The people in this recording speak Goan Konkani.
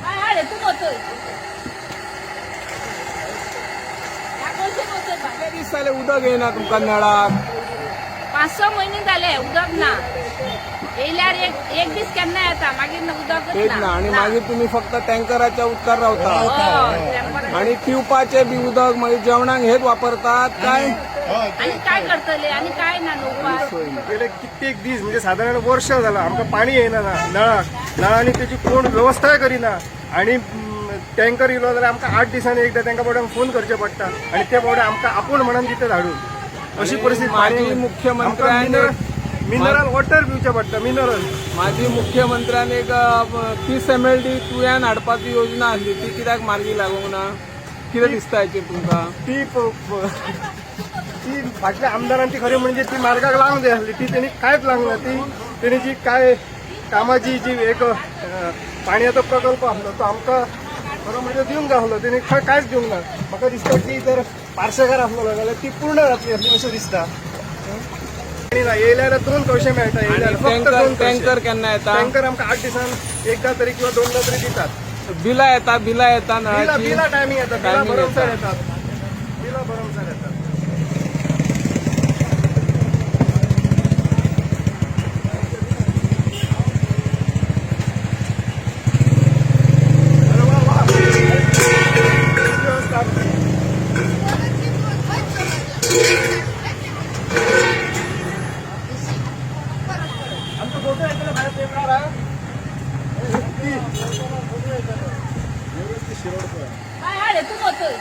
हाड हेतून वचय. ह्या कशें वचय बाय? कितले दीस जाले उदक येयना तुमकां नळाक? 5-6 म्हयने जाले उदक ना. येयल्यार एक एक दीस केन्ना येता, मागीर उदकच येत ना. ना. आणि मागीर तुमी फक्त टँकराच्या उदकार रावता. हय, टेंपराचेर. आणि पिवपाचे बी उदक मागीर जेवणाक हेच वापरतात काय? आणि काय करतले आणि काय ना न्हू उपाय. सोय ना. गेले कित्येक दीस म्हणजे साधारण वर्ष झालं आमकां पाणी येयना ना नळाक. नळांनी तेजी कोण वेवस्थाय करिना आणि टँकर येयलो जाल्यार आमकां 8 दिसांनी एकदां तांकां बाबड्यांक फोन करचे पडटा आनी ते बाबडे आमकां आपूण म्हणून दिता धाडून. अशी परिस्थिती. माजी मुख्यमंत्र्यांनी मिनरल वॉटर पिवचें पडटा, मिनरल. माजी मुख्यमंत्र्यान एक 30 MLD तुयान हाडपाची योजना आसली, ती कित्याक मार्गी लागूंक ना? कितें दिसता हेचेर तुमकां? ती ती फाटल्या आमदारान ती खरी म्हणजे ती मार्गाक लावंक जाय आसली, ती तेणी कांयच लावंक ना. ती तेणी जी काय कामाची जी एक पाणयाचो प्रकल्प आसलो तो आमकां खरो म्हणजे दिवंक जाय आसलो, तेणी खंय कांयच दिवंक ना. म्हाका दिसता की जर पार्सेकार आसलो जाल्यार ती पूर्ण जातली आसली अशें दिसता. आनी ना, येयल्यार 2 कळशे मेळटा, येयल्यार फक्त टँकर 2 कळशे. टँकर केन्ना येता? टँकर आमकां 8 दिसान एकदां तरी किंवा 2दा तरी दितात. बिलां येता? बिलां येता बिलां नळाची? बिलां टायमींग येता, बिलां टायमींग भरमसार येता. येतात, बिलां भरमसार येतात. अरे वा वा. व्यवस्था आमची. आमचो फोटो येतलो भायर पेपरार हा. बाय हाड हेतून वचय.